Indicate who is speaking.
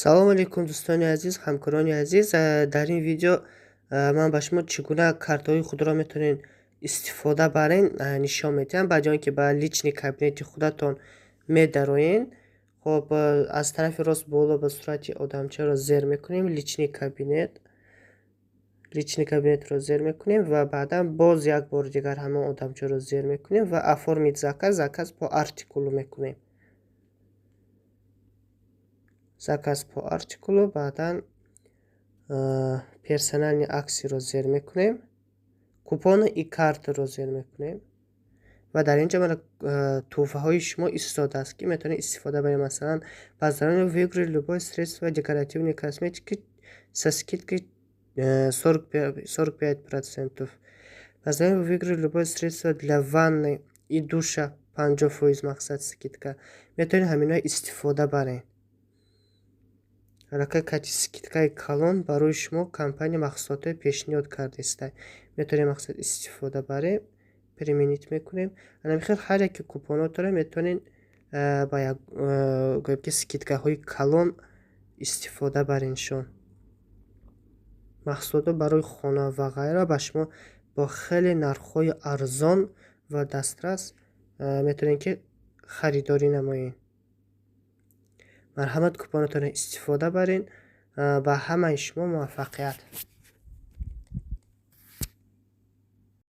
Speaker 1: Салому алейкум, дӯстони азиз, ҳамкорони азиз. Дар ин видео ман ба шумо чӣ гуна картҳои худро метавонед истифода барен, нишон медиҳам. Баъди он ки ба личный кабинети худатон медароен, хоб, аз тарафи рост боло ба сурати одамчаро зер мекунем, личный кабинет, личный кабинетро зер мекунем ва баъдан боз як бори дигар ҳамон одамчаро зер мекунем ва оформить заказ, заказ по артикулу мекунем, заказ по артикулу. Баъдан персональные акцияро зер мекунем, купоны и картаро зер мекунем ва дар ин ҷо мана тӯҳфаҳои шумо истодааст, ки метавонед истифода баред. Масалан, поздравляем, выиграли любое средство декоративной косметики со скидкой 45%. Поздравляем, выиграли любое средство для ванной и душа, 50% мақсад скидка. Метавонед ҳаминҳо истифода баред. Аллакай кати скидкаи калон барои шумо компания маҳсулотҳое пешниҳод кардааст. Метавонем, мақсад, истифода барем, применить мекунем. Анами хел ҳар яке купонотро метавонед ба як, гӯем ки, скидкаҳои калон истифода бареншон. Маҳсулотҳо барои хона ва ғайра ба шумо бо хеле нархҳои арзон ва дастрас метавонед, ки харидорӣ намоед. Марҳамат, купонатонро истифода баред. Ба ҳамаи шумо муваффақият.